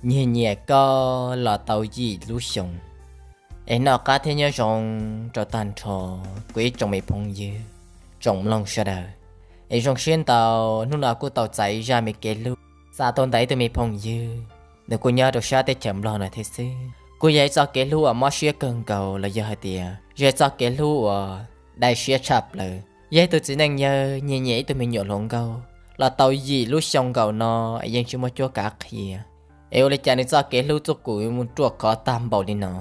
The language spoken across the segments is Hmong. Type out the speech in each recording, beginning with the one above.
Nyiag nyiam koj los tau yim lub xyoo. Es noj qab thiab nyob zoo rau tag nrho kuv ib tsoom me phooj ywg, tsoom mloog sawv daws. Es zoo siab ntau, hnub no kuj tau txais ib zaj me kev hlub xa tuaj ntawm ib tug me phooj ywg, nws kuj nyob rau sab teb chaws Nplog no thiab xwb. Kuj yog ib txoj kev hlub uas mob siab kawg nkaus los yog hais tias yog ib txoj kev hlub uas dai siab tshaj plaws. Yog ib tug txiv neej yawg nyiag nyiam ib tug me nyuam hluas nkauj los tau yim lub xyoo nkaus no es yeej tsis muaj cuab kav qhia. Es ua li cas nws txoj kev hlub txuj kum mus ruaj khov tag npaum li no?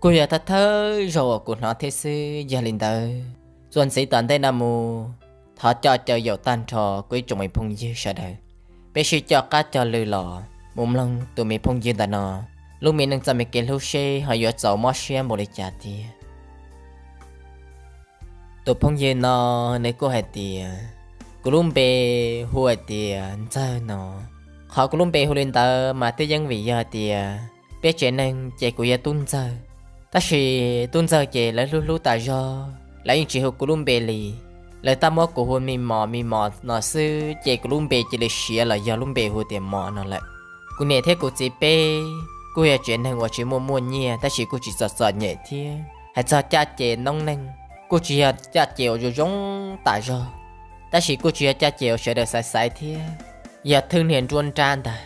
Kuj yog thawj thawj zaug uas kuv hnov thiab xwb. Yog li ntawd, txuas ntxiv tom ntej no mus, thov coj caw yaum tag nrho kuv ib tsoom me phooj ywg sawv daws, peb sib coj qab cog lw los mus mloog tus me phooj ywg ntawm no lub me neej txoj me kev hlub seb ho yuav txaus mob siab npaum li cas tiag. Tus phooj ywg no nws kuj hais tias, kuv lub npe hu hais tias Ntxawg no. Qhov kuv lub npe hu li ntawd mas twb yeej vim yog hais tias peb tsev neeg ces kuv yog Tub Ntxawg, tab sis Tub Ntxawg ces lawv hlub hlub tas zog, lawv yeej tsis hu kuv lub npe li. Lawv tab muab kuv hu Me Mos, Me Mos no xwb, ces kuv lub npe cia li siav los yog lub npe hu tias Mos no lawm. Kuv niam thiab kuv txiv peb kuj yog tsev neeg uas tsis muaj muaj nyiaj tab sis kuj tsis txom txom nyem thiab. Hais txog caj ces noob neej kuj tsis yog caj ces uas zoo zoo tas zog, tab sis kuj tsis yog caj ces uas sawv daws xaiv xaiv thiab, yog thwb niag nruab nrab ntag.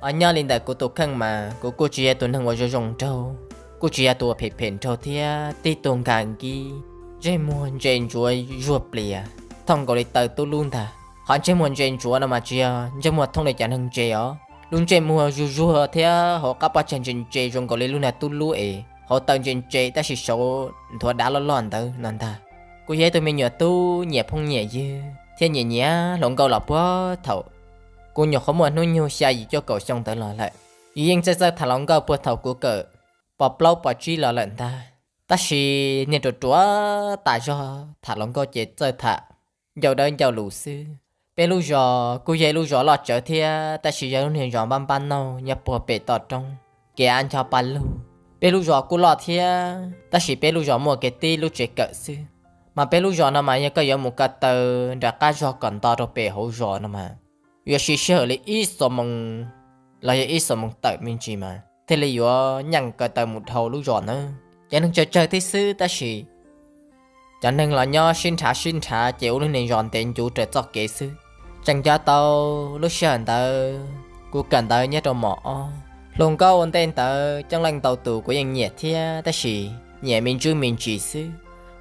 Ho nyob li ntawm kuv tus kheej mas kuv kuj tsis yog tus neeg uas zoo zoo nraug, kuj tsis yog tus uas phem phem nraug thiab, tib tug nkag nkib, ntsej muag ntse ntsuav zuag plias, thooj nkaus li taw tub lub ntag. Qhov ntsej muag ntse ntsuav no mas tsis yog ntsej muag thooj li cov neeg ntse os, lub ntsej muag zuag zuag thiab hauv qab pob tsaig ntse ntse zoo nkaus li lub niag tub lub es hauv taw ntse ntse tab sis saud nthuav dav loj loj ntawd no ntag. Kuv yog ib tug me nyuam tub nyiam phooj nyiam ywg thiab nyiam nyiam hluas nkauj los puag thaum kuv nyuam qhuav muaj hnub nyoog xya yim cuaj kaum xyoo ntawd los lawm. Yus yeej txawj txawj tham hluas nkauj puag thaum kuv kawm pos plaub pos tsib los lawm ntag, tab sis niag ruam ruam tas zog tham hluas nkauj ces txawj tham ncau dawb ncau lus xwb. Peb lub zos kuj yog ib lub zos loj tsawv thiab tab sis yog lub niag zos npab npab nauj nyob puag pem toj roob, kev av ncho pa lug. Peb lub zos kuj loj thiab tab sis peb lub zos muaj kev tib lub tsev kawm xwb. Mas peb lub zos no mas yog koj yuav mus ko taw nram qab zog kom nto rau pem hauv zos no mas yuav siv sij hawm li ib xuab moos los yog ib xuab moos tawm me ntsis mas thiaj li yuav nyeem ko taw mus dhau lub zos nawb. Cov neeg tsawg tsawg thiab xwb tab sis cov neeg los nyob sib nrhav sib nrhav ces ua lub niag zos ntev ncuv raws txoj kev xwb. Tseem nco tau lub sij hawm ntawd kuv kawm ntawv nyob rau mos ob, hluas nkauj ua ntej ntawd coob leej ntau tus kuv yeej nyiam thiab tab sis nyiam me ntsuj me ntsis xwb.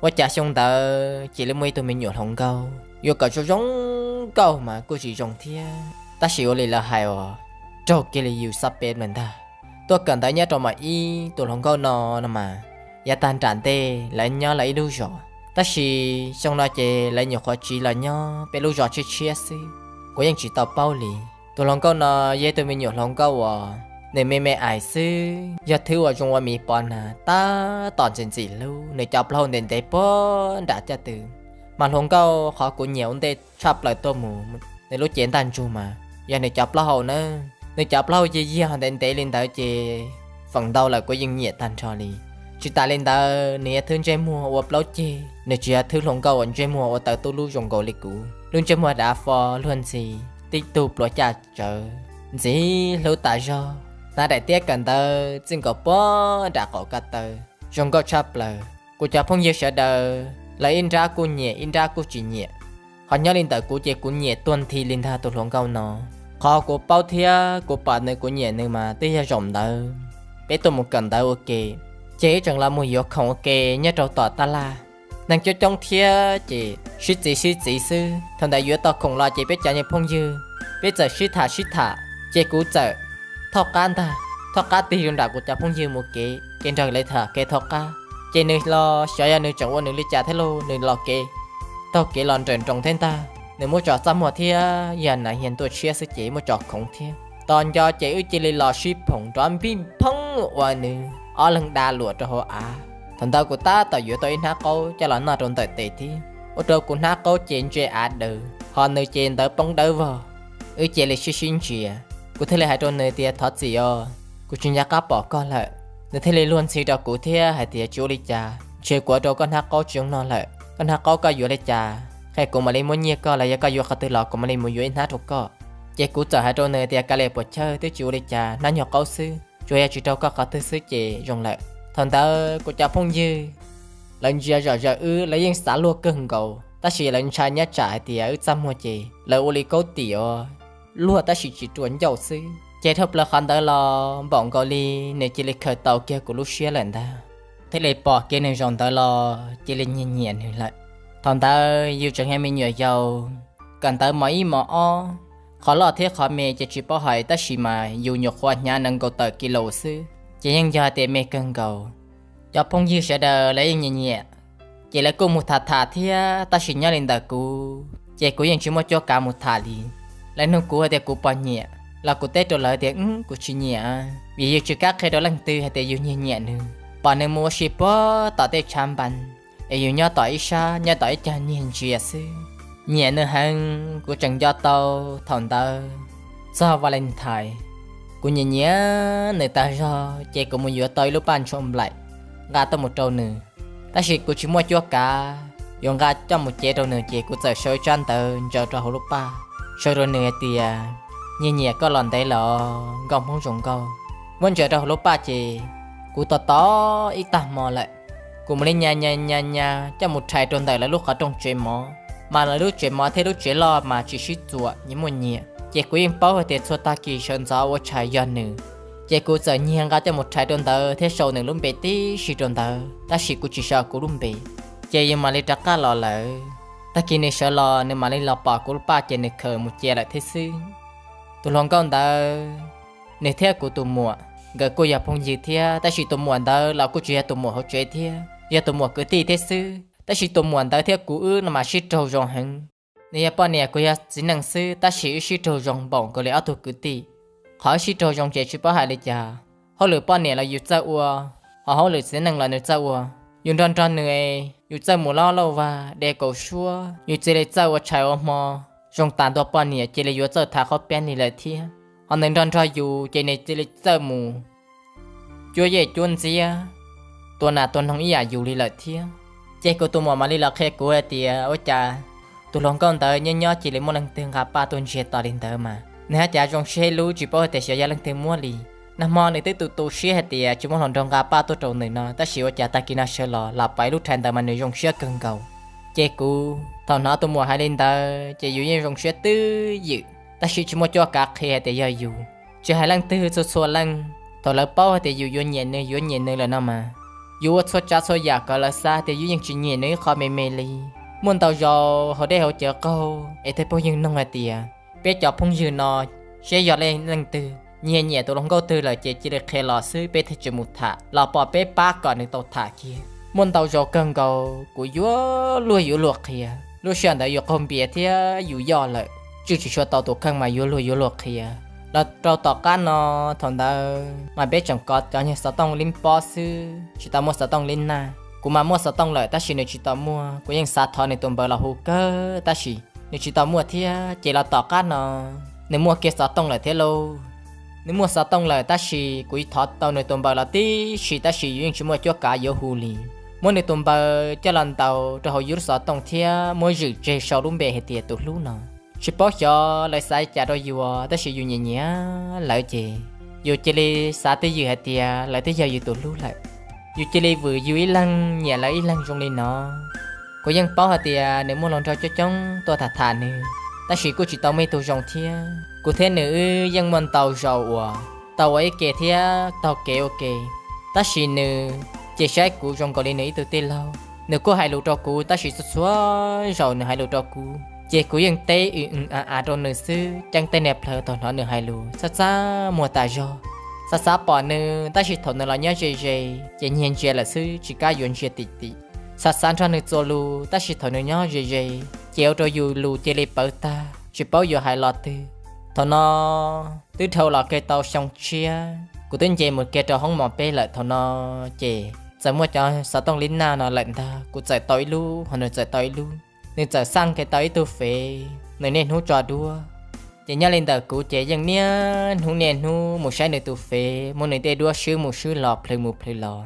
Ua cas xyoo ntawd cia li muaj ib tug me nyuam hluas nkauj yuav kom zoo zoo nkauj mas kuj tsis zoo thiab, tab sis ua li lawv hais uas raug kiag li yus xab peb lawm ntag. Tuaj kawm ntawv nyob rau mos ib, tus hluas nkauj no no mas yav tag nram ntej lawv nyob lawv ib lub zos, tab sis xyoo no ces lawv nyuam qhuav tsiv los nyob peb lub zos tshiab tshiab xwb, kuv yeej tsis tau paub li. Tus hluas nkauj no yog ib tug me nyuam hluas nkauj uas nws me me ais xwb, yog thwb uas zoo ua mis pos nag tab tom ntxim ntxim hlub, nws cov plaub hau ntev ntev puag nram caj tw. Mas hluas nkauj qhov kuv nyiam ua ntej tshaj plaws tuaj mus, nws lub cev ntaj ntsug mas yog nws cov plaub hau na, nws cov plaub hau yig yig ho ntev ntev li ntawd ces feem ntau lawm kuv yeej nyiam tag nrho li. Tsis tas li ntawd nws yog thwb ntsej muag ua plaub ceg, nws tsis yog thwb hluas nkauj uas ntsej muag ua taw tub lub zoo nkaus li kuv, lub ntsej muag dav fo luag ntxhi, tib tug pluav caj tsawv, ntxim hlub tas zog, hnav daim tiab kawm ntawv txij nkaus puag nram qaum ko taw, zoo nkauj tshaj plaws. Kuv cov phooj ywg sawv daws lawv ib nrab kuj nyiam ib nrab kuj tsis nyiam. Ho nyob li ntawm kuv ces kuv nyiam tuag nthi li ntag tus hluas nkauj no. Qhov kuv paub thiab kuv pom nws kuv nyiam nws mas twb yog zaum ntawd peb tuaj mus kawm ntawv ua ke, ces wb tseem los mus yuav khoom ua ke nyob rau tom tab laj. Neeg coob coob thiab ces sib txiv sib txiv xwb, thaum ntawd yuav tau khoom los ces peb cov niag phooj ywg peb txawm sib tham sib tham, ces kuv txawm thauj qab ntag, thauj qab tig rau nram kuv cov phooj ywg mus kev, kev nrog lawv tham kev thauj qab. Ces nws los xyov yog nws tseem ua nws li cas thiab lauj, nws los kev, taug kev los nrawm nroos thiab ntag. Nws muab tso txaj muag thiab yog nas hias ntuaj tshiab xwb ces muab tso khoov thiab. Tos nco ces wb cia li los sib phoom nrov npij phoob uas nws ob leeg da luam rau hauv av. Thaum ntawd kuv tab tom yuav tau ib hnab qaub coj los noj rau ntawm tes thiab, ua rau kuv hnab qaub ces ntse av daws, ho nws ces ntawv poob dawb vog. Wb cia li sib sib ntsia, kuv thiaj li hais rau nws tias thov txim os, kuv tsis nco qab pom koj lawm. Nws thiaj li luag ntxhi rau kuv thiab hais tias tsis ua li cas, ntshe kuv ua rau koj hnab qaub tsis zoo noj lawm, koj hnab qaub koj yuav li cas qhia kuv mam li muab nyiaj koj los yog koj yuav qhov twg los kuv mam li mus yuav ib hnab rau koj. Ces kuv txawm hais rau nws tias, Kav liam puas chawj, twb tsis ua li cas, hnab nyuag qaub xwb, tsuas yog tsis raug koj qhov twg xwb ces zoo lawm. Thaum ntawd kuv cov phooj ywg lawv ntsia zom zaws wb, lawv yeej xav luag kawg nkaus, tab sis lawv ntshai nyob tsam hais tias wb txaj muag ces lawv ua li kaub tim luag tab sis tsis ruam ncauj xwb. Ces dhau plaws qhov ntawd los npaum nkaus li nws cia li khaws tau kiag kuv lub siab lawm ntag. Thiaj li pom kiag nws zaum ntawd los cia li nyiam nyiam nws lawm. Thaum ntawd yus tseem yog me nyuam yaus, kawm ntawv mos ib mos ob, qhov loj thiab qhov me ces tsis paub hais tab sis mas yus nyuam qhuav hnyav nees nkaum tawm kis lus xwb ces yeej yog tias me kawg nkaus. Cov phooj ywg sawv daws lawv yeej nyiam nyiam, ces lawv kuj mus tham tham thiab tab sis nyob li ntawm kuv ces kuv yeej tsis muaj cuab kav mus tham li. Lawv nug kuv hais tias kuv puas nyiam los kuv teb rau lawv tias, Kuv tsis nyiam, vim yus tsis kam qhia rau leej twg hais tias yus nyiag nyiam nws, pom nws mus ua si puag tom tej tshav npas es yus nyob tom ib sab nyob tom ib cag nyiag ntsia xwb. Nyiam nws heev, kuv tseem nco tau thaum ntawd txog Valentine, kuv nyiam nyiam nws tag zog ces kuv mus yuav tau ib lub paj ntshua nplaim nqa tuaj mus rau nws. Tab sis kuv tsis muaj cuab kav yuav nqa coj mus cev rau nws ces kuv txawm sau ib tsab ntawv ntsaws rau hauv lub paj, sau rau nws hais tias, Nyiag nyiam koj los ntev lawm os, nkauj Hmoob zoo nkauj. Muab ntsaws rau hauv lub paj ces kuv tos tos ib tag hmo lawm, kuv mam li nyas nyas nyas nyas coj mus rhais rau ntawm lawv lub qhov rooj tsev mov, mas lawv lub tsev mov thiab lub tsev loj mas tsis sib txuam, nyias muaj nyias. Ces kuv yeej paub hais tias txhua tag kis sawv ntxov ua tshais yog nws, ces kuv txawm nyiag nqa coj mus rhais rau ntawd thiab sau nws lub npe tib si rau ntawd tab sis kuv tsis sau kuv lub npe. Ces yus mam li rov qab los lawm. Tag kis nws sawv los nws mam li los pom kuv lub paj ces nws khaws mus cia lawm thiab xwb. Tus hluas nkauj ntawd, nws thiab kuv tus muam, nkawd kuj yog phooj ywg thiab tab sis tus muam ntawd los kuj tsis yog tus muam hauv tsev thiab, yog tus muam kwv tij thiab xwb. Tab sis tus muam ntawd thiab kuv wb no mas sib raug zoo heev. Nws yog poj niam kuv yog txiv neej xwb tab sis wb sib raug zoo npaum nkaus li ob tug kwv tij. Qhov wb sib raug zoo ces tsis paub hais li cas, hauj lwm poj niam los yus txawj ua, ho hauj lwm txiv neej los nws txawj ua. Yus nrog nrog nws, yus txawj mus loj lauj vag de kaus suab, yus cia li txawj ua tshais ua hmo, zoo tas ntua poj niam cia li yuav txawj thav qhob piab li lawm thiab. Ho nws nrog nrog yus ces nws cia li txawj mus cuab yej cuab ntxiab, tua nas tua noog ib yam yus li lawm thiab. Ces kuv tus muam mam li los qhia kuv hais tias, Ua cas tus hluas nkauj ntawd nyob nyob cia li muaj leej twg nqa paj tuaj ntsiag to li ntawd mas nws haj cas zoo siab ib lub, tsis paub hais tias xyov yog leej twg muab li. Nag hmo nws twb tu tu siab hais tias tsis muaj hluas nraug nqa paj tuaj rau nws no, tab sis ua cas tag kis no sawv los los pom ib lub rhais ntawd mas nws zoo siab kawg nkaus. Ces kuv thaum hnov tus muam hais li ntawd ces yus yeej zoo siab twb ywm, tab sis tsis muaj cuab kav qhia hais tias yog yus. Tsis hais leej twg, txhua txhua leej, thaum lawv paub hais tias yus yuav nyiam nws yuav nyiam nws lawm no mas, yus ua txhua tsav txhua yam kom lawv xav tias yus yeej tsis nyiam nws ib qho me me li. Muaj ntau zaus hauv dej hauv cawv qaug es tej phooj ywg nug hais tias, Peb cov phooj ywg no seb yog leej twg nyiag nyiam tus hluas nkauj twg lawm ces cia li qhia los xwb, peb thiaj tsis mus tham, los pom peb pab kom nws tau tham kiag. Muaj ntau zaus kawg nkaus kuv yuav luag yuav luag qhia. Lub sij hawm ntawd yus qaug npias thiab yus yoj lawm, tswj tsis tshua tau tus kheej mas yuav luag yuav luag qhia. Los rau tom qab no, thaum ntawd mas peb tseem kov cov nyuag xov tooj lib pob xwb, tsis tau muaj xov tooj lib naj. Kuv mas muaj xov tooj lawm tab sis nws tsis tau muaj, kuv yeej xav thov nws tus npawb los hu kawg tab sis nws tsis tau muaj thiab. Ces los tom qab no nws muaj kiag xov tooj lawm thiab lauj. Nws muaj xov tooj lawm tab sis kuv thov tau nws tus npawb los tib si tab sis yus yeej tsis muaj cuab kav yuav hu li. Muab nws tus npawb coj los ntaus rau hauv yus lub xov tooj thiab muab zwm tseg sau lub npe hais tias tus hlub no. Tsis paub xyov lawv xav li cas rau yus tab sis yus nyiam nyiam lawv ces yus cia li xav twj ywm hais tias lawv twb yog yus tus hlub lawm. Yus cia li vwm yus ib leeg nyiam lawv ib leeg zoo li no. Kuv yeej paub hais tias nws muaj hluas nraug coob coob tuaj tham tham nws, tab sis kuj tsis tau muaj ib tug zoo thiab. Kuv thiab nws wb yeej muaj ntau zaus uas tau ua ib ke thiab taug kev ua ke, tab sis nws ces saib kuv zoo nkaus li nws ib tug tij laug. Nws kuj hais lus rau kuv tab sis txhua txhua zaus nws hais lus rau kuv ces kuv yeej teb ws ws av av rau nws xwb, ceeb tej niag plawv thaum hnov nws hais lus txaj txaj muag tas zog. Xav xav pom nws tab sis thaum nws los nyob ze ze ces nyiag ntsia lawm xwb tsis kam yuav ntsia tim tim. Xav xav nrog nws txuas lus tab sis thaum nws nyob ze ze ces ua rau yus lus cia li pawv tag tsis paub yuav hais los twg. Thaum no twb dhau los kiag tau xyoo tshiab, kuv twb nce mus kiag rau hoob mos peb lawm thaum no ces txawm muaj cov xov tooj lib naj no lawm ntag, kuv txawm tau ib lub ho nws txawm tau ib lub. Nws txawm xaj kiag tau ib tug fev nws niaj hnub tso duab, ces nyob li ntawm kuv ces yeej niaj hnub niaj hnub mus saib nws tus fev, muab nws tej duab swb mus swb los plhws mus plhws los.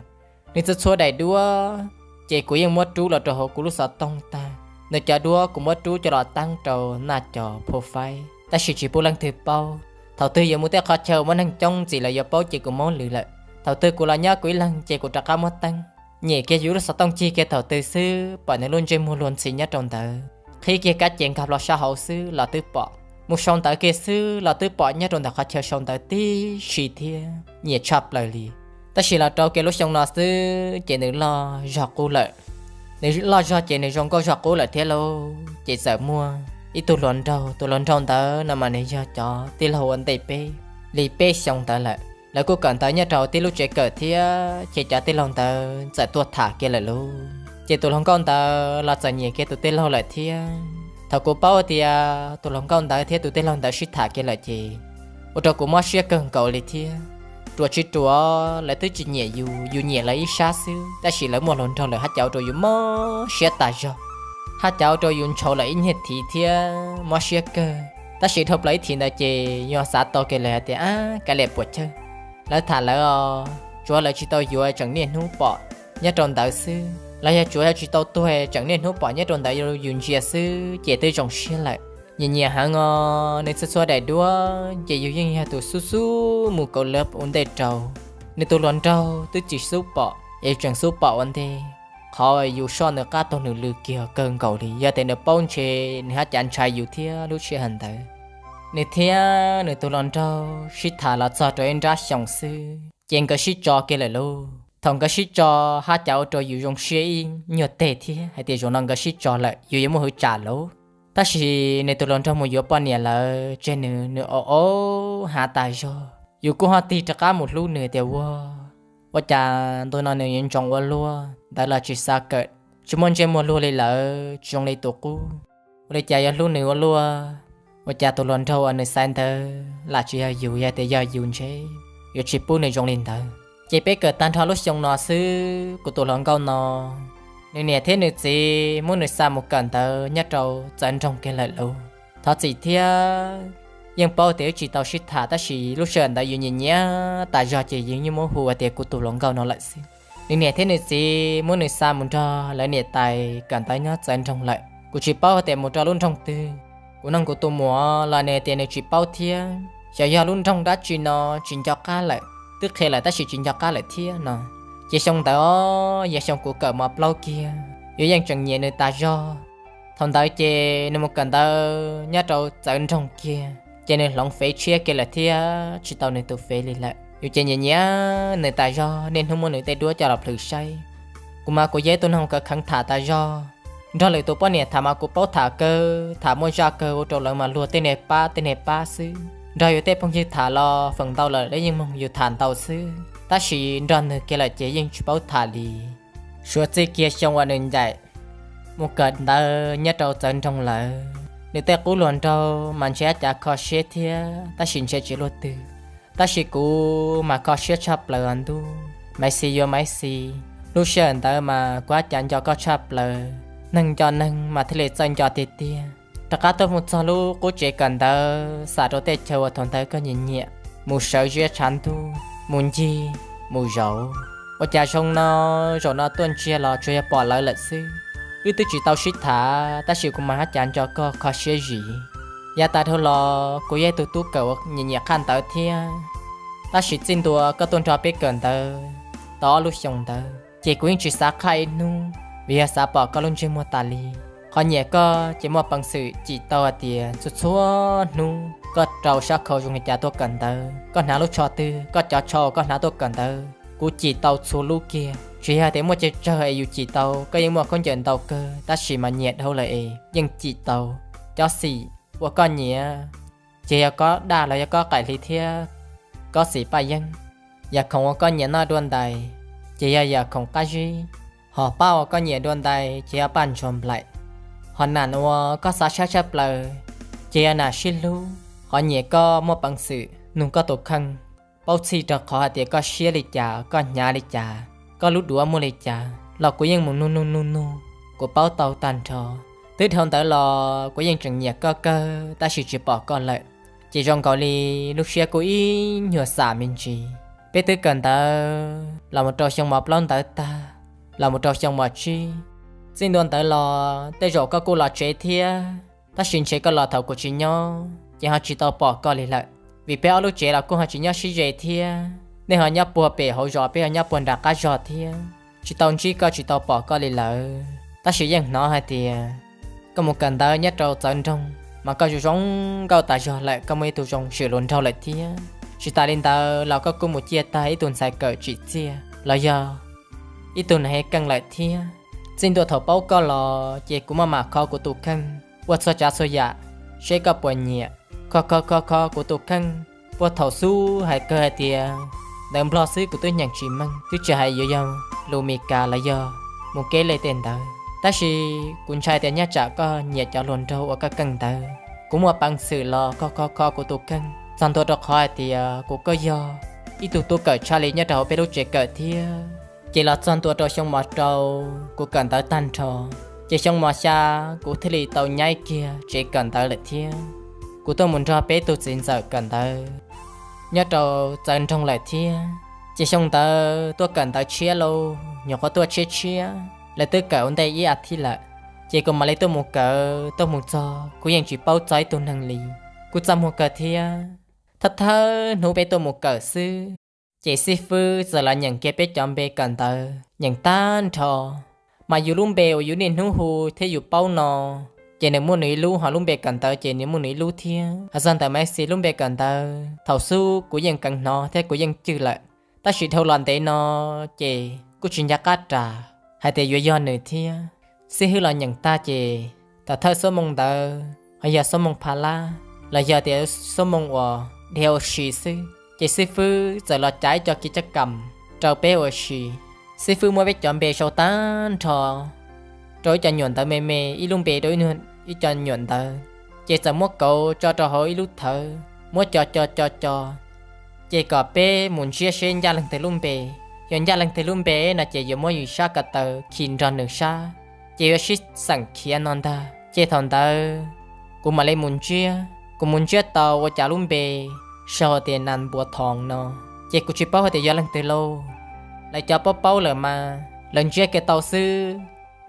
Nws txhua txhua daim duab ces kuv yeej muab rub los rau hauv kuv lub xov tooj tag. Nws cov duab kuv muab rub coj los teeb rau naj cov phuj faib. tab sis tsis pub leej twg paub. Thaum twg yuav mus tej qhov chaw muaj neeg coob ntxiv lawv yuav paub ces kuv mob lwm lawm. Thaum twg kuv los nyob kuv ib leeg ces kuv rov qab muab teeb. Nyem kiag yus lub xov tooj cig kiag thaum twg xwb pom nws lub ntsej muag luag ntxhi nyob rau ntawd. Qhib kiag kab ces nkag plho sab hauv xwb los twb pom. Mus sau ntawv kiag xwb los twb pom nyob rau ntawm qhov chaw sau ntawv tib si thiab nyem tshaj plaws li. Tab sis los rau kiag lub xyoo no xwb ces nws loj zog qub lawm. Nws loj zog ces nws zoo nkauj zog qub lawm thiab lauj. Ces txawm muaj ib tug hluas nraug, tus hluas nraug ntawd no mas nws yog cov tij laug ua ntej peb li peb xyoo ntawd lawm. Lawv kuj kawm ntawv nyob rau tib lub tsev kawm thiab ces cov tij laug ntawd txawm tuaj tham kiag lawm lauj. Ces tus hluas nkauj ntawd los txawm nyiam kiag tus tij laug lawm thiab. Thaum kuv paub tias tus hluas nkauj ntawd thiab tus tij laug ntawd sib tham kiag lawm ces ua rau kuv mob siab kawg nkaus li thiab. Ruam tsis ruam, lawv twb tsis nyiam yus, yus nyiam lawv ib sab xwb, tab sis lawv muaj hluas nraug lawm haj cav ua rau yus mob siab tas zog. Haj cav ua rau yus ntshauv lawm ib nyuag thiv thiab mob siab kawg. Tab sis dhau plaws ib thiv ntawd ces yus xav tau kiag lawm hais tias, ab, kav liam puas chawj. Lawv tham lawv os, tsuav lawv tsis tau yuav tseem niaj hnub pom nyob rau ntawd xwb, los yog tsuav yog tsis tau tuag tseem niaj hnub pom nyob rau ntawd yus ntsia xwb ces twb zoo siab lawm. Nyiam nyiam heev os, nws txhua txhua daim duab ces yus yeej yog tus xub xub mus kaus lab ua ntej rau. Nws tus hluas nraug twb tsis xub pom es tseem xub pom ua ntej. Qhov yus soj nws qab taug nws lw kiag kawg nkaus li, yog tias nws paub ntshe nws haj cav ntshai yus thiab lub sij hawm ntawd. Nws thiab nws tus hluas nraug sib tham los txog rau ib nrab xyoo xwb ces nkawd sib tso kiag lawm lauj. Thaum nkawd sib tso, haj cav ua rau yus zoo siab ib nyuag teg thiab hais tias zaum no nkawd sib tso lawm yus yuav muaj hwv tsam lauj. Tab sis nws tus hluas nraug mus yuav poj niam lawm tseg nws, nws au au hav tas zog. Yus kuj ho tig rov qab mus hlub nws tias ua, ua cas ntu no nws yuav ntsoov ua luaj, ntawv los tsis xav kawm, tsis muaj ntsej muag luag li lawm, tsis zoo li tus qub. Ua li cas yuav hlub nws ua luaj, ua cas tus hluas nraug uas nws xaiv ntawd lam tsis yog yus, yog tias yog yus ntshe yuav tsis pub nws zoo li ntawd. Ces peb kawm tag nrho lub xyoo no xwb, kuv tus hluas nkauj no, nws niam thiab nws txiv muab nws xa mus kawm ntawv nyob rau txawv nroog kiag lawm lauj. Thov txim thiab, yeej paub tias wb tsis tau sib tham tab sis lub sij hawm ntawd yus nyiam nyiam tas zog ces yeej mus hu tias kuv tus hluas nkauj no lawm xwb. Nws niam thiab nws txiv muab nws xa mus nrog lawv niam tais kawm ntawv nyob txawv nroog lawm. Kuv tsis paub hais tias mus rau lub nroog twg. Kuv nug kuv tus muam los nws tias nws tsis paub thiab, xyov yog lub nroog dab tsi no tsis nco qab lawm, twb qhia lawm tab sis tsis nco qab lawm thiab no. Ces xyoo ntawd os, yog xyoo kuv kawm mos plaub kiag, yus yeej tseem nyiam nws tas zog. Thaum ntawd ces nws mus kawm ntawv nyob rau txawv nroog kiag, ces nws hloov fev tshiab kiag lawm thiab tsis tau nws tus fev li lawm. Yus ces nyiam nyiam nws tas zog, niaj hnub muab nws tej duab coj los plhws saib. Kuv mas kuv yog ib tug neeg kheev tham tas zog, nrog lwm tus poj niam tham mas kuv paub tham kawg, tham muaj zaj kawg ua rau lawv mas luag tej niag pab tej niag pab xwb. Nrog yus tej phooj ywg tham los feem ntau lawm lawv yeej mloog yus tham ntau xwb, tab sis nrog nws kiag lawm ces yeej tsis paub tham li. Suav txij kiag xyoo uas nws ncaim mus kawm ntawv nyob rau txawv nroog lawm, nws tej qub hluas nraug mas ntshe ab cav kho siab thiab tab sis ntshe tsis luaj twg. Tab sis kuv mas kho siab tshaj plaws os ntuj, maiv xis yuav maiv xis. Lub sij hawm ntawd mas kuv ab cav nco koj tshaj plaws, neeg nco neeg mas thiaj li txawj nco tiag tiag. Rov qab tuaj mus txog lub qub tsev kawm ntawv xam rau tej chaw uas thaum ntawd koj nyiam nyiam, mus sawv ziab tshav ntuj, mus ncig, mus zaum. Ua cas zoo no, zaum no tuaj ntsia los tsuas yog pom lawv lawm xwb. Wb twb tsis tau sib tham tab sis kuv mas ab cav nco koj kho siab zim. Yav tas dhau los kuv yog ib tug tub kawm uas nyiam nyiam qhaj ntawv thiab, tab sis txij ntua koj tuaj nrog peb kawm ntawv tau ob lub xyoo ntawd ces kuv yeej tsis xav qhaj ib hnub, vim yog xav pom koj lub ntsej muag tas li. Qhov nyiam koj ces muaj peev xwm cim tau hais tias txhua txhua hnub koj rau sab khau zoo li cas tuaj kawm ntawv, koj hnav lub tsho twg, koj cov tsho uas koj hnav tuaj kawm ntawv, kuv cim tau txhua lub kiag. Tsis yog tias muaj ceg tsawg es yus cim tau, koj yeej muaj khaub ncaws ntau kawg tab sis mas nyiam dhau lawm es yeej cim tau. Cov xim uas koj nyiam ces yog kob daj los yog kob qaim hli thiab kob xim paj yeeb. Yam khoom uas koj nyiam noj dua ntais ces yog yam khoom qab zib. Hom paj uas koj nyiam dua ntais ces yog paj ntsuag nplaim. Hom nam uas koj xav saib tshaj plaws ces yog nam sib hlub. Qhov nyiam koj muaj peev xwm nug koj tus kheej paub txhij rau qhov hais tias koj siab li cas, koj hnyav li cas, koj lub duav muaj li cas los kuv yeej mus nug nug nug nug, kuv paub tau tag nrho. Twb dhau ntawd los kuv yeej tseem nyiam koj kawg tab sis tsis pom koj lawm. Ces zoo nkaus li lub siab kuj ib nyuag xam me ntsis. Peb twb kawm ntawv los mus rau xyoo mos plaub ntawd tag, los mus rau xyoo mos tsib. Txij ntua ntawd los tej zaum koj kuj los tsev thiab, tab sis ntshe koj los thaum kuv tsis nyob. ces ho tsis tau pom koj li lawm. Vim peb ob lub tsev los kuj ho tsis nyob sib ze thiab, nej ho nyob puag pem hauv zos, peb ho nyob puag nram qab zos thiab, tsis tau ntsib koj tsis tau pom koj li lawm. Tab sis yeej hnov hais tias koj mus kawm ntawv nyob rau txawv nroog mas koj zoo zoo nkauj tas zog lawm, koj muaj ib tug zoo swm luag nraug lawm thiab. Tsis tas li ntawd los koj kuj mus ciaj tag ib tug ntxhais kawm tsim txiaj los yog ib tug neeg keej lawm thiab. Txij ntua thaum paub koj los ces kuv maj mam kho kuv tus kheej ua txhua tsav txhua yam seb koj puas nyiam. Kho kho kho kho kuv tus kheej puag thaum xub hais kawg hais tias ntawv Nplog xwb kuv twb nyeem tsis meej, twb tsis hais yuav yog lus Mis Kas los yog mus kev li tej ntawd. Tab sis kuv ntshai tias nyob tsam koj nyiam cov hluas nraug uas koj keej ntawd. Kuv muaj peev xwm los kho kho kho kuv tus kheej txog ntua rau qhov hais tias kuv koj yog ib tug tub kawm tshaj li nyob rau hauv peb lub tsev kawm thiab. Ces los txog ntua rau xyoo mos rau, kuv kawm ntawv tag nrho, ces xyoo mos xya kuv thiaj li tau nyaib kiag tsev kawm ntawv lawm thiab. Kuv tuaj mus nrog peb tug txiv ntxawm kawm ntawv nyob rau txawv nroog lawm thiab. Ces xyoo ntawd tuaj kawm ntawv tshiab lauj, nyuam qhuav tuaj tshiab tshiab, lawv twb kawm ua ntej ib as thiv lawm. Ces kuv mam li tuaj mus kawm, tuaj mus txog kuv yeej tsis paub txog ib tug neeg li, kuj txaj muag kawg thiab. Thawj thawj hnub peb tuaj mus kawm xwb, ces xib fwb txawm los nyeem kiag peb cov npe kawm ntawv, nyeem tag nrho. Mas yus lub npe uas yus niaj hnub hu thiab yus paub no, ces nws muaj nws ib lub, ho lub npe kawm ntawv ces nws muaj nws ib lub thiab. Hais txog ntawm Maiv Xis lub npe kawm ntawv, thaum xub kuv yeej keev hnov thiab kuv yeej cwj lawm, tab sis dhau los ntev no ces kuj tsis nco qab ras hais tias yuav yog nws thiab. Xib fwb los nyeem tag ces thaum thawj xuab moos ntawd ho yog xuab moos pha lab los yog tias xuab moos uas dhia ua si xwb, ces xib fwb txawm los cav ib co kiv caj kam rau peb ua si. Xib fwb muab peb cov npe sau tag nrho rau ib co nyuam ntawv me me, ib lub npe rau ib co nyuam ntawv, ces txawm muab kauv tso rau hauv ib lub thawv, muab co co co co, ces kom peb mus ntsiab seb ncaj leej twg lub npe. Yog ncaj leej twg lub npe no ces yuav muab yus sab ko taw khi nrog nws sab, ces yuav sib xeem khiav no ntag. Ces thaum ntawd kuv mam li mus ntsiab, kuv mus ntsiab tau ua cas lub npe sau tias Nas Npuas Thoos no, ces kuv tsis paub hais tias yog leej twg lauj. Lawv cov paub paub lawm mas lawv ntsiab kiag tau xwb,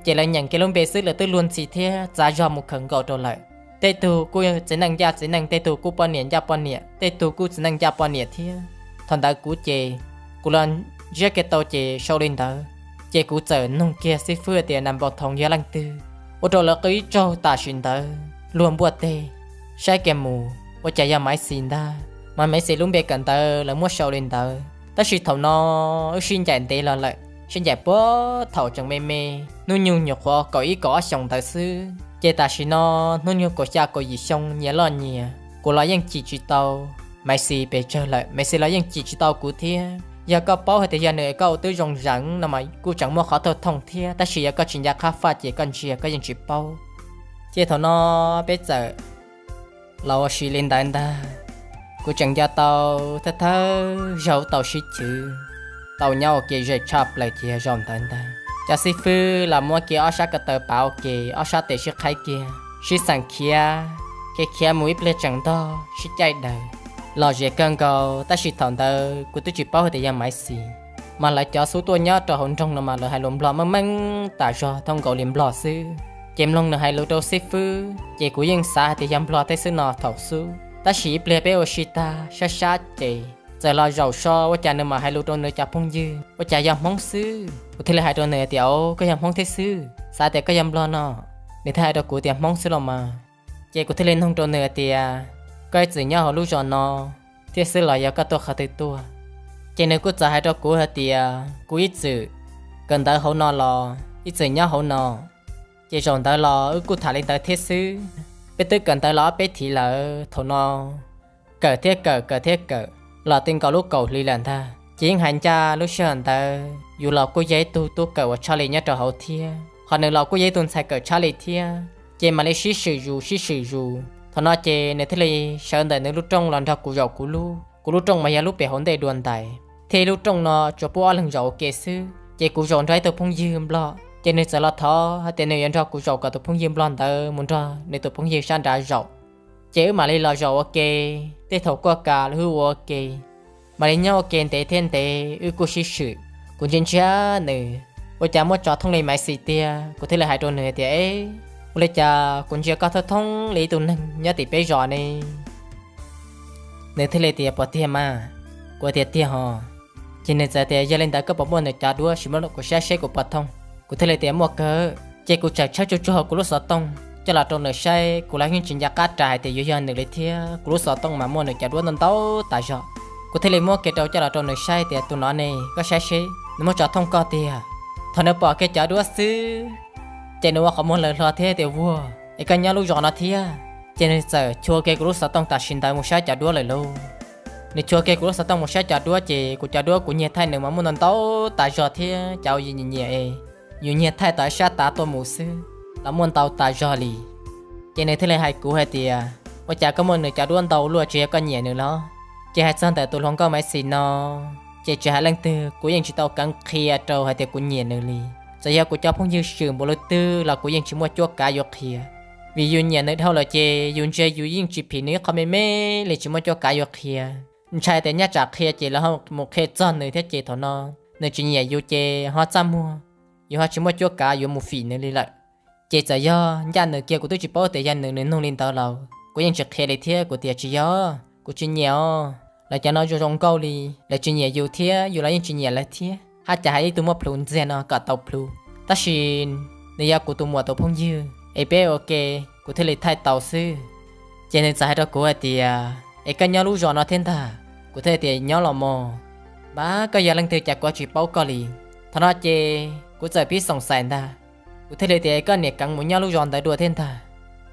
ces lawv nyeem kiag lub npe xwb lawv twb luag ntxhi thiab txav zog mus khawm nkaus rau lawm. Tej tug kuj txiv neej ncaj txiv neej, tej tug kuj poj niam ncaj poj niam, tej tug kuj txiv neej ncaj poj niam thiab. Thaum ntawd kuv ces kuv los ntsiab kiag tau ces sau li ntawd, ces kuv txawm nug kiag xib fwb tias Nas Npuas Thoos yog leej twg, ua rau lawv qw ib tsaug tam sim ntawd luag npuaj teg. Saib kiag mus ua cas yog Maiv Xis ntag, mas Maiv Xis lub npe kawm ntawv lawv muab sau li ntawd. Tab sis thaum no wb sib ncaim ntev los lawm, sib ncaim puag thaum tseem me me, hnub nyoog nyuam qhuav kaum ib kaum ob xyoos ntawd xwb, ces tam sim no hnub nyoog kaum xya kaum yim xyoo nyias loj nyias, kuv los yeej cim tsis tau Maiv Xis pes tsawg lawm, Maiv Xis los yeej cim tsis tau kuv thiab. Yog koj paub hais tias yog nws koj ua twb zoo zeem no mas kuj tseem muaj qhov thauj thooj thiab, tab sis yog koj tsis nco qab faj ces koj ntsia koj yeej tsis paub. Ces thaum no peb txawm los ua si li ntawd ntag. Kuv tseem nco tau thawj thawj zaug tau sib chwv, tau nyob ua ke ze tshaj plaws ces yog zaum ntawd ntag. Cov xib fwb los muab kiag ob sab ko taw pav ua ke, ob sab tes sib qhaib kiag, sib xeem khiav, khiav khiav mus ib pliag tseem ntog sib caij daws, lom zem kawg nkaus. Tab sis thaum ntawd kuv twb tsis paub hais tias yog Maiv Xis, mas lawv cov xub tuaj nyob rau hauv nroog no mas lawv hais lus Nplog meej meej tas zog, thoob nkaus li Nplog xwb. Ces mloog nws hais lus rau xib fwb ces kuv yeej xav hais tias yog Nplog teb xwb no thaum xub. Tab sis ib pliag peb ua si tag sab sab ces txawm los zaum so ua cas nws mam hais lus rau nws cov phooj ywg ua cas yog Hmoob xwb. Kuv thiaj li hais rau nws tias, Au, koj yog Hmoob thiab xwb, xav tias koj yog Nplog no. Nws thiaj hais rau kuv tias, Hmoob xwb los mas. Ces kuv thiaj li nug rau nws hais tias, Koj ib txwm nyob hauv lub zos no thiab xwb los yog koj tuaj qhov twg tuaj? Ces nws kuj txawm hais rau kuv hais tias, Kuv ib txwm kawm ntawv hauv no los ib txwm nyob hauv no. Ces zaum ntawd los wb kuj tham li ntawd thiab xwb. Peb twb kawm ntawv los ob peb thiv lawm, thaum no kawm thiab kawm, kawm thiab kawm, los ti nkaus lub kaum hli lawm ntag. Ces yeej hais ncaj lub sij hawm ntawd yus los kuj yog ib tug tub kawm uas tshaj li nyob rau hauv thiab, ho nws los kuj yog ib tug ntxhais kawm tshaj li thiab. Ces mam li sib swm zus sib swm zus, thaum no ces nws thiaj li sawv ntawm nws lub rooj los nrog kuv zaum kuv lub. Kuv lub rooj mas yog lub pem hauv ntej dua ntais, thiab ib lub rooj no tsuas pub ob leeg zaum ua ke xwb. Ces kuv zaum nrog ib tug phooj ywg Nplog, ces nws txawm los thov hais tias nws yuav nrog kuv zaum kom tus phooj ywg Nplog ntawd mus nrog nws tus phooj ywg sab nrad zaum. Ces wb mam li los zaum ua ke, tej thaum kuj kam wb ua ua ke, mam li nyob ua ke ntev thiab ntev wb kuj sib swm. Kuv ntsia ntsia nws, ua cas muaj tso thooj li Maiv Xis tiag, kuv thiaj li hais rau nws tias, Eb, ua li cas kuv ntsia koj thooj thooj li ib tug neeg nyob tim peb zos ne? Nws thiaj li tias, puas tiag mas? Kuv tias tiag hos. Ces nws txawm tias, yog li ntawd koj puas muaj nws cov duab sim muab kuv saib seb kuv puas thooj. Kuv thiaj li tias muaj kawg. Ces kuv txawm tshawb tsuag tsuag hauv kuv lub xov tooj coj los rau nws saib, kuv los yeej tsis nco qab ras hais tias yuav yog nws li thiab, kuv lub xov tooj mas muaj nws cov duab ntau ntau tas zog. Kuv thiaj li muab kiag rau coj los rau nws saib tias tus no ne, koj saib seb nws muab tso thooj koj tiag. Thaum nws pom kiag cov duab xwb, ces nws ua qhov muag lawv hlo thiab tias, vuag, es koj nyob lub zos no thiab? Ces nws txawm chua kiag kuv lub xov tooj tam sim ntawd mus saib cov duab lawm lauj. Nws chua kiag kuv lub xov tooj mus saib cov duab ces kuv cov duab kuv nyiag thaij nws mas muaj ntau ntau tas zog thiab, cov uas yus nyiam nyiam es yus nyiag thaij tom ib sab tav tuaj mus xwb los muaj ntau tas zog li. Ces nws thiaj li hais kuv hais tias, ua cas koj muaj nws cov duab ntau luaj, tsis yog koj nyiam nws los? Ces hais txog ntawm tus hluas nkauj Maiv Xis no, ces tsis hais leej twg kuv yeej tsis tau keev qhia rau hais tias kuv nyiam nws li. Txawm yog kuv cov phooj ywg swm npaum li twg los kuv yeej tsis muaj cuab kav yuav qhia, vim yus nyiam nws dhau lawm ces yus ntsia yus yeej tsis phim nws ib qho me me li, tsis muaj cuab kav yuav qhia. Ntshai tias nyaj tsam qhia ces lawv ho mus qhia txog nws thiab ces thaum no nws tsis nyiam yus ces ho txaj muag, yus ho tsis muaj cuab kav yuav mus fim nws li lawm. Ces txawm yog ncaj nws kiag kuv twb tsis paub tias yog nws, nws nug li ntawd los kuv yeej tsis qhia li thiab, kuv tias tsis yog, kuv tsis nyiam os. Lawv cov no zoo zoo nkauj li, lawv tsis nyiam yus thiab yus los yeej tsis nyiam lawv thiab, haj cas hais ib tug muaj plhus ntxiag no kom tau plhus. Tab sis nws yog kuv tus muam tus phooj ywg es peb ua ke, kuv thiaj li thaij tau xwb. Ces nws txawm hais rau kuv hais tias, es koj nyob lub zos no thiab ntag? Kuv thiaj tias nyob los mog. Npab, koj yog leej twg cas kuv tsis paub koj li. Thaum no ces kuv txawm pib xoom xaim ntag. Kuv thiaj li tias, koj niam keev mus nyob lub zos ntawd dua thiab ntag?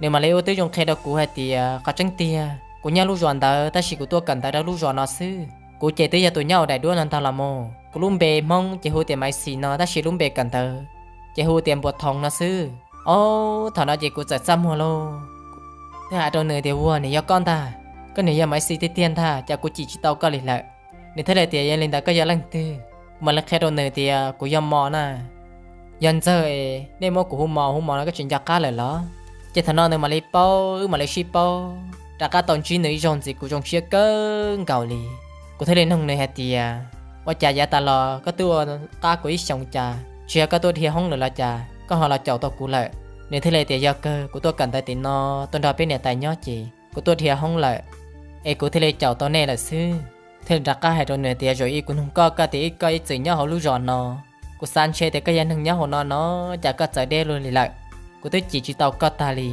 Nws mam li ua tib zoo qhia rau kuv hais tias, qhov tseeb tiag kuv nyob lub zos ntawd tab sis kuv tuaj kawm ntawv rau lub zos no xwb. Kuv ces twb yog tus nyob hauv daim duab no ntag los mog. Kuv lub npe Hmoob ces hu tias Maiv Xis no tab sis lub npe kawm ntawv ces hu tias Npuas Thoos no xwb. Ob, thaum no ces kuv txawm txaj muag lauj. Thiaj hais rau nws tias, ua, niam yog koj ntag, koj niam yog Maiv Xis tiag tiag ntag, cas kuv cim tsis tau koj li lawm. Nws thiaj li tias, yog li ntawd koj yog leej twg? Kuv mam li qhia rau nws tias kuv yog Mos na. Yog Ntxawg, nej muab kuv hu Mos hu Mos no koj tsis nco qab lawm los? Ces thaum no nws mam li paub, wb mam li sib paub, rov qab tau ntsib nws ib zaug ntxiv kuv zoo siab kawg nkaus li. Kuv thiaj li nug nws hais tias, ua cas yav tas los koj twb ua qab kuv ib xyoos cas tsis yog koj tuaj dhia hoob lawm los cas koj ho los caum tau kuv lawm? Nws thiaj li tias, yog kawg, kuv tuaj kawm ntawv tim no tuaj nrog peb niam tais nyob ces kuv tuaj dhia hoob lawm, es kuv thiaj li caum tau nej lawm xwb. Thiaj li rov qab hais rau nws tias, zaum ib kuv nug koj, koj tias ib koj ib txwm nyob hauv lub zos no, kuv xav ntshe tias koj yog neeg nyob hauv no no, cas koj txawv deb luaj li lawm? Kuv twb cim tsis tau koj tag li.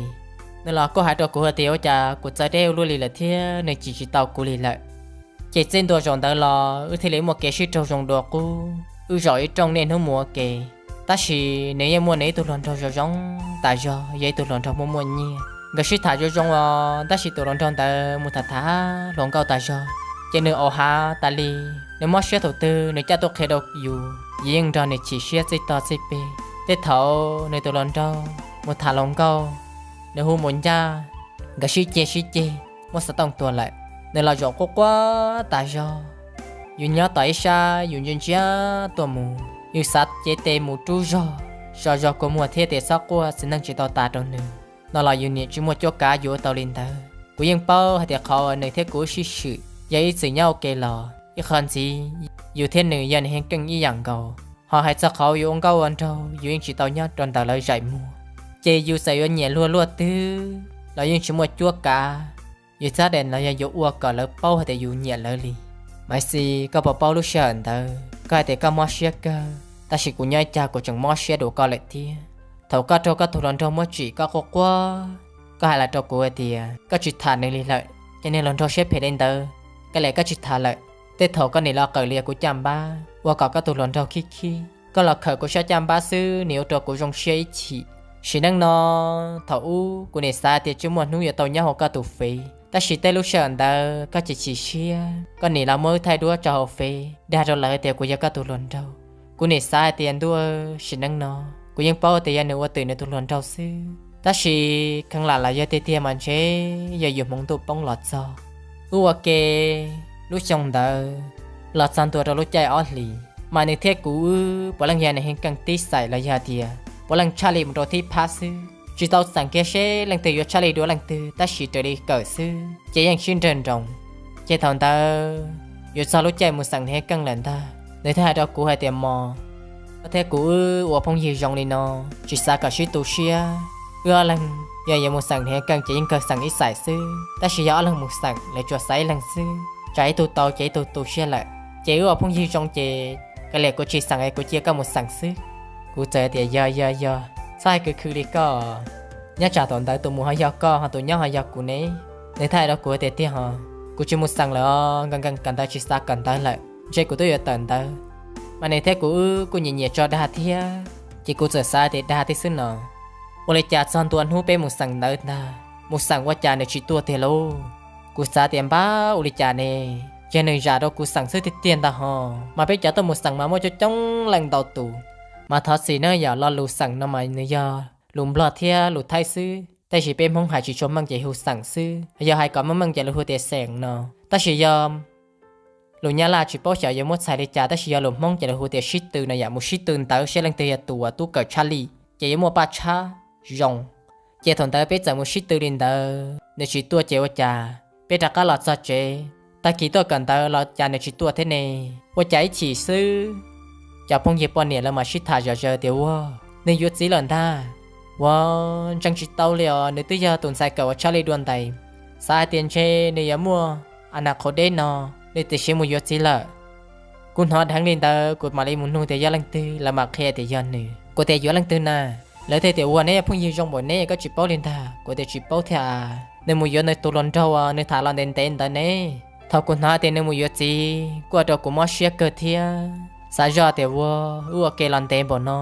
Nws los kuj hais rau kuv hais tias, ua cas kuv txawv deb luaj li lawm thiab nws cim tsis tau kuv li lawm. Ces txij ntua zaum ntawd los wb thiaj li muaj kev sib raug zoo dua qub, wb zaum ib rooj niaj hnub mus ua ke. Tab sis nws yeej muaj nws ib tug hluas nraug zoo zoo tas zog, yog ib tug hluas nraug muaj muaj nyiaj. Nkawd sib tham zoo zoo os, tab sis tus hluas nraug ntawd mus tham tham hluas nkauj tas zog, ces nws au hav tas li. Nws mob siab thaum twg nws caj tuaj qhia rau yus, yus yeej nrog nws chim siab txij tog txij peg. Tej thaum nws tus hluas nraug mus tham hluas nkauj, nws hu mus ncaj, nkawd sib ceg sib ceg, muab xov tooj tua lawm. Nws los zaum quaj quaj tas zog. Yus nyob tom ib sab yus ntsia ntsia tuaj mus, yus xav cev tes mus rub zog, so zog kua muag thiab tias txhob quaj, txiv neej tsis tau tas rau nws no los yus niam tsis muaj cuab kav yuav tau li ntawd. Kuv yeej paub hais tias qhov uas nws thiab kuv sib swm yog ib txwm nyob ua ke los ib qho ntxiv yus thiab nws yog niam heev keej ib yam nkaus. Ho hais txog qhov yuav ua nkauj ua nraug yus yeej tsis tau nyob rau ntawm lawv zaim muag. Ces yus txawm yuav nyiam luag luaj twg los yeej tsis muaj cuab kav, yus txhob daim los yog yuav ua kom lawv paub hais tias yus nyiam lawv li. Maiv Xis, koj puas paub lub sij hawm ntawd koj hais tias koj mob siab kawg, tab sis kuv nyob ib cag kuv tseem mob siab dua koj lawm thiab. Thaum koj raug koj tus hluas nraug muab tsim koj quaj quaj, koj hais los rau kuv hais tias koj tsis tham nws li lawm, ces niag hluas nraug siab phem li ntawd, koj liam koj tsis tham lawm. Tej thaum koj niam los qawm lias kuv caj npab ua kom koj tus hluas nraug khib khib, koj los khawm kuv sab caj npab xwb nws ua rau kuv zoo siab ib chim. Sim neej no, thaum ub kuv niam xav tias tsis muaj hnub yuav tau nyob hauv koj tus fev, tab sis tej lub sij hawm ntawd koj chim chim siab, koj niam los muab wb thaij duab tso hauv fev dag rau lawv tias kuv yog koj tus hluas nraug. Kuv niam xav hais tias ntuj, sim neej no kuv yeej paub tias yog nws ua twm nws tus hluas nraug xwb, tab sis kheev lam los yog tiag tiag mas ntshe yog yus hmoov ntuj poob los txog. Wb ua ke lub xyoo ntawd los txog ntua rau lub caij ob hlis, mas nws thiab kuv wb puav leej yog niam heev keej tib xaim los yog tias puav leej tshaj li mus rau thib phab xwb. Tsis tau xeem kiag seb leej twg yuav tshaj li dua leej twg, tab sis raws li kawm xwb ces yeej sib nrawg nroos. Ces thaum ntawd yuav txog lub caij mus xeem niam heev keej lawm ntag, nws thiaj hais rau kuv hais tias, Mos, koj thiab kuv wb ua phooj ywg zoo li no, tsis xav kom sib tu siab. Wb ob leeg Yog yuav mus xeem hniav keej ces yeej kawg xeem ib xais xwb, tab sis yog ob leeg mus xeem lawv tsuas xaiv ib leeg xwb, tsam ib tug tau ces ib tug tu siab lawm. Ces wb ua phooj ywg zoo ces kav liam kuv tsis xeem es kuv cia koj mus xeem xwb. Kuv txawm tias yog yog yog, txhob hais khwv khwv li koj. Nyob tsam thaum ntawd tus mus ho yog koj ho tus nyob ho yog kuv ne. Nws thiaj hais rau kuv tias tiag ho, kuv tsis mus xeem lawm os, nkees nkees kawm ntawv tsis xav kawm ntawv lawm, ntshe kuv twb yuav tawm ntawv. Mas nws thiab kuv wb kuj nyiam nyiam tso dag thiab, ces kuv txawm xav tias dag thiab xwb no. Ua li cas txog ntua hnub peb mus xeem ntawv ntag, mus xeem ua cas nws tsis tuaj tiag lauj. Kuv xav tias npab ua li cas ne, ces nws zam rau kuv xeem xwb tiag tiag ntag ho. Mas peb cov tuaj mus xeem mas muaj coob coob leej ntau tus. Mas thov txim na yom, lo lus xeem no mas nws yog lus Nplog thiab lus Thaib xwb, tab sis peb Hmoob hais tsis tshua meej ces hu xeem xwb, yog hais kom meej meej ces lawv hu tias xeem no. Tab sis yog lus Nyab Laj tsis paub xyov yuav muab txhais li cas, tab sis yog lus Hmoob ces lawv hu tias sib tw no yom, mus sib tw ntawv seb leej twg yog tus uas tub kawm tshaj lij, ces yuav muaj paj tshab zoo. Ces thaum ntawd peb txawm mus sib tw li ntawd, nws tsis tuaj ces ua cas peb rov qab los txog tsev, tag kis tuaj kawm ntawv los cas nws tsis tuaj thiab ne. Ua cas ib chim xwb, cov phooj ywg poj niam lawv mam sib tham zom zaws tias ua, nws yuav txiv lawm ntag. Ua, ntseeg tsis tau li os, nws twb yog tus ntxhais kawm uas tshaj lij dua ntais, xav hais tias ntshe nws yuav muaj a nas qhov deb no, nws tiam sis mus yuav txiv lawm. Kuv hnov dheev li ntawd kuv mam li mus nug tias yog leej twg, lawv mam qhia tias yog nws. Kuv tias yuav leej twg na? Lawv thiaj tias ua, neb yog phooj ywg zoo npaum neb koj tsis paub li ntag. Kuv tias tsis paub thiab a, nws mus yuav nws tus hluas nraug uas nws tham los ntev ntev ntawd ne. Thaum kuv hnov tias nws mus yuav txiv kuj ua rau kuv mob siab kawg thiab, xav zoj tias ua, wb ua ke los ntev npaum no,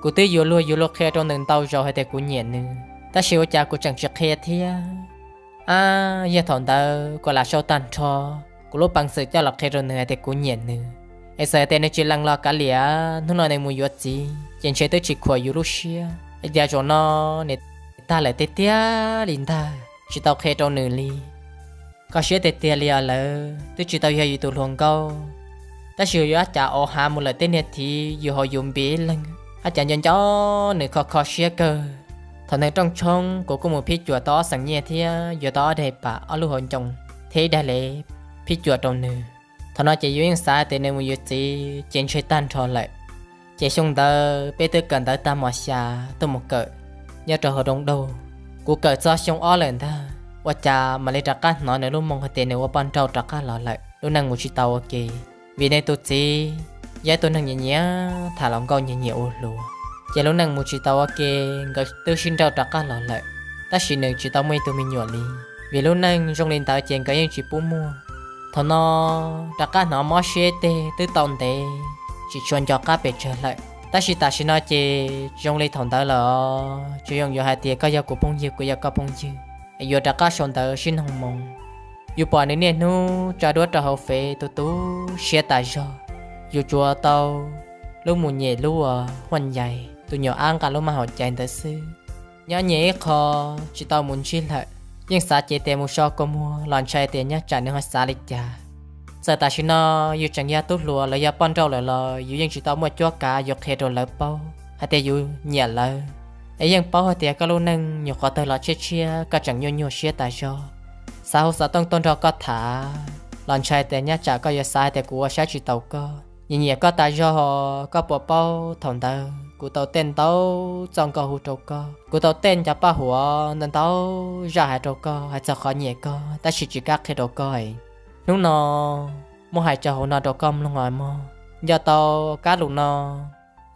kuv twb yuav luag yuav luag qhia rau nws ntau zaus hais tias kuv nyiam nws, tab sis ua cas kuv tseem tsis qhia thiab. Ab, yog thaum ntawd kuv lam sau tag nrho kuv lub peev xwm coj los qhia rau nws hais tias kuv nyiam nws. Es txawm tias nws tsis lees los kav liam, hnub no nws mus yuav txiv ces ntshe twb tsis khuam yus lub siab. Es cas zaum no nws tag lawm tiag tiag li ntag, tsis tau qhia rau nws li. Kho siab tiag tiag li os, lawv twb tsis tau yog yus tus hluas nkauj, tab sis yus yuav ua cas, ua hav mus lawm tej niag thiv yus haus yus npias ib leeg, ua cas nco nco nws kho kho siab kawg. Thaum nws rooj tshoob kuv kuj mus phij cuam tau ob xeem nyiaj thiab yuav tau ob daim pam, ob lub hauv ncoo thiab ib daim lev, phij cuam rau nws. Thaum no ces yus yeej xav tias nws mus yuav txiv ces ntshe tag nrho lawm. Ces xyoo ntawd peb twb kawm ntawv tag mos xya tuaj mus kawm nyob rau hauv Rooj Dauj. Kuv kawm txog xyoo ob lawm ntag, ua cas mam li rov qab hnov nws lub moo hais tias nws ua poj nrauj rov qab los lawm, lub neej mus tsis tau ua ke. Vim nws tus txiv yog ib tug neeg nyiam nyiam tham hluas nkauj nyiam nyiam ua hluas, ces lub neej mus tsis tau ua ke, nkawd twb sib nrauj rov qab los lawm. Tab sis nws tsis tau muaj ib tug me nyuam li. Vim lub neej zoo li ntawd ces nkawd yeej tsis pub muaj. Thaum no rov qab hnov mob siab tej twb tau ntev, tsis tshua nco qab pes tsawg lawm. Tab sis tam sim no ces tsis zoo li thaum ntawd lawm, tsuas zoo yuav hais tias koj yog kuv phooj ywg, kuv yog koj phooj ywg, es yuav rov qab sau ntawv sib noog moo. Yus pom nws niaj hnub tso duab rau hauv Fev tu tu siab tas zog. Yus tsuas tau lub mus nyem lub uas huaj ncais, tus nyuam ab nqa lub maj hauv cai ntawd xwb. Nyob nyias ib qho, tsis tau mus ntsib lawm. Yeej xav cev tes mus so kua muag los ntshai tias nyob tsam nws ho xav li cas. Txawm tam sim no yus tseem yog tub hluas, lawv yog poj nrauj lawm los yus yeej tsis tau muaj cuab kav yuav qhia rau lawv paub hais tias yus nyiam lawv. Es yeej paub hais tias koj lub neej nyuam qhuav tawg los tshiab tshiab, koj tseem nyuaj nyuaj siab tas zog. Xav hu xov tooj tuaj nrog koj tham los ntshai tias nyob tsam koj yuav xav hais tias kuv ua saib tsis taus koj. Nyiam nyiam koj tas zog, koj puas paub thaum ntawd kuv tau tej ntau txoj nkauj hu rau koj, kuv tau tej cov paj huam ntau ntau zaj hais rau koj, hais txog qhov nyiam koj tab sis tsis kam qhia rau koj. Hnub no muab hais tso hauv no rau koj mloog os mog. Nco tau kab lus no,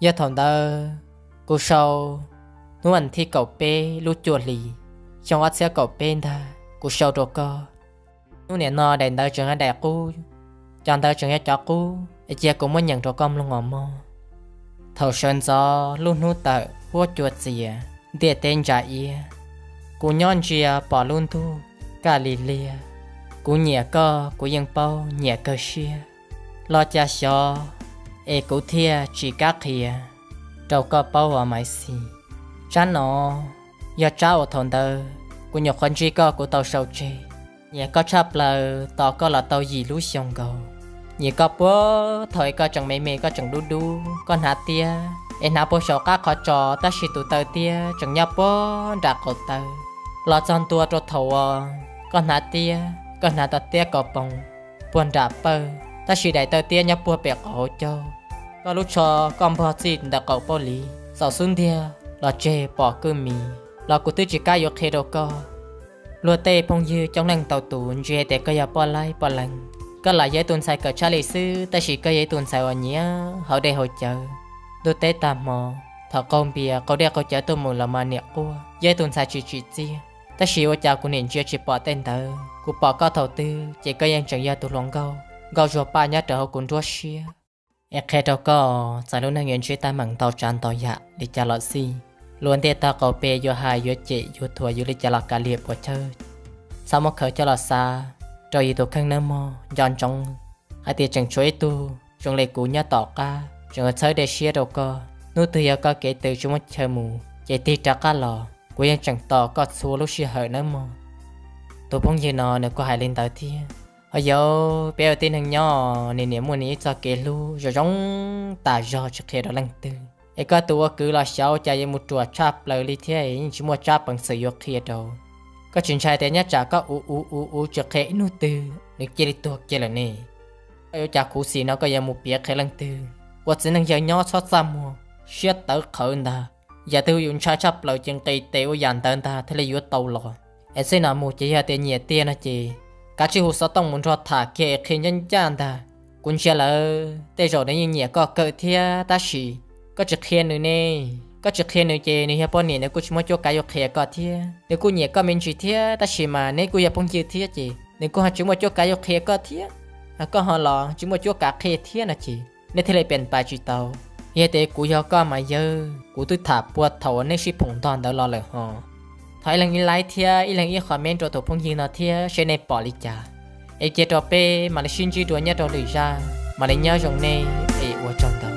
yog thaum ntawd kuv sau hnub vas thib kaum peb lub cuaj hlis, xyoo ob txhiab kaum peb ntag, kuv sau rau koj. Hnub niam no daim ntawv tseem yog daim qub, cov ntawv tseem yog cov qub, es cia kuv muab nyeem rau koj mloog os mog. Thaum sawv ntxov lub hnub tawm huab cua txias, ntiaj teb ntsa iab, kuv nyob ntsia pom lub ntuj kaj li liag. Kuv nyiam koj kuv yeej paub nyiam kawg siab, los cas xyov es kuv thiaj tsis kam qhia rau koj paub os Maiv Xis. Tsab no yog tsab uas thaum ntawd kuv nyuam qhuav ntsib koj kuv tau sau tseg. Nyiam koj tshaj plaws tos koj los tau yim lub xyoo nkaus. Nyiam koj puag thaum es koj tseem me me koj tseem dub dub, koj hnav tiab es hnav puag saum qab qhov tsos tab sis tus taw tiab tseem nyob puag nram qaum taw. Los txog ntua rau thaum uas koj hnav tiab, koj hnav tau tiab kaus poom puag nram pawg, tab sis daim taw tiab nyob puag pem qaum hauv caug. Koj lub tsho koj npog txij ntawm qaum paub liv, txaus xub ntiag los tseg pom kwj mis. los kuv twb tsis kam yuav qhia rau koj. Luag tej phooj ywg coob leej ntau tus ntsia tias koj yog poj laib poj leeg, koj lam yog ib tug ntxhais kawm tshaj li xwb, tab sis koj yog ib tug ntxhais uas nyiam haus dej haus cawv. Ntuj teb tag hmo, thaum qaug npias qaug dej qaug cawv tuaj mus los mas niam quaj, yog ib tug ntxhais tsis tsim txiaj. Tab sis ua cas kuv niam ntsia tsis pom tej ntawd, kuv pom koj thaum twg ces koj yeej tseem yog tus hluas nkauj, nkauj zuag paj nyob rau hauv kuv nruab siab. Es qhia rau koj, txawm lub neej yuav ntsib teeb meem ntau tsav ntau yam li cas los xij, luag ntiaj teb qaum pes yuav hais yuav cem yuav thuam yus li cas los kav liam puas chawj, txhob muab khaws coj los xav rau yus tus kheej nawb mog. Nco ntsoov hais tias tseem tshuav ib tug zoo li kuv nyob tom qab tseem yuav txhawb dej siab rau koj. Hnub twg yog koj kev tws tsis muaj chaw mus ces tig rov qab los, kuv yeej tseem tos koj txhua lub sij hawm nawb mog. Tus phooj ywg no nws kuj hais li ntawd thiab. Ho yog peb ua tib neeg nyob, nws niam muaj nws ib txoj kev hlub zoo zoo tas zog tsis qhia rau leej twg, es koj tus ua kwv los xyov cas yuav mus ruam tshaj plaws li thiab yeej tsis muaj tsab peev xwm yuav qhia rau. Koj tsis ntshai tias nyob tsam koj ua ua ua ua tsis qhia ib hnub twg nws cia li tuag kiag lawm ne? Koj yuav cas khuv xim no koj yuav mus piav qhia leej twg? Ua txiv neej yawg nyob txhob txaj muag, siab tawv qhawv ntag. Yam twg yus ntshai tshaj plaws ces nqis tes ua yam ntawd ntag thiaj li yuav tau los. Es txij no mus ces yog tias nyiam tiag no ces kav tsij hu xov tooj mus nrog tham kiag es qhia ncaj ncaj ntag. Kuv ntsia lawm tej zaum nws yeej nyiam koj kawg thiab tab sis koj tsis qhia nws ne. Koj tsis qhia nws ces nws yog poj niam nws kuj tsis muaj cuab kav yuav qhia koj thiab. Nws kuj nyiam koj me ntsis thiab tab sis mas neb kuj yog phooj ywg thiab ces nws kuj ho tsis muaj cuab kav yuav qhia koj thiab. Koj ho los tsis muaj cuab kav qhia thiab no ces nej thiaj li piam pais tsis tau. Yog tias kuv yog koj mas yawg, kuv twb tham puag thaum uas neb sib phoom ntog ntawd los lawm ho. Thov ib leeg ib like thiab ib leeg ib comment rau tus phooj ywg no thiab seb nej pom li cas. Es cia rau peb mam li sib ntsib dua nyob rau lwm zaj, mam li nyob zoo nej es ua tsaug ntau.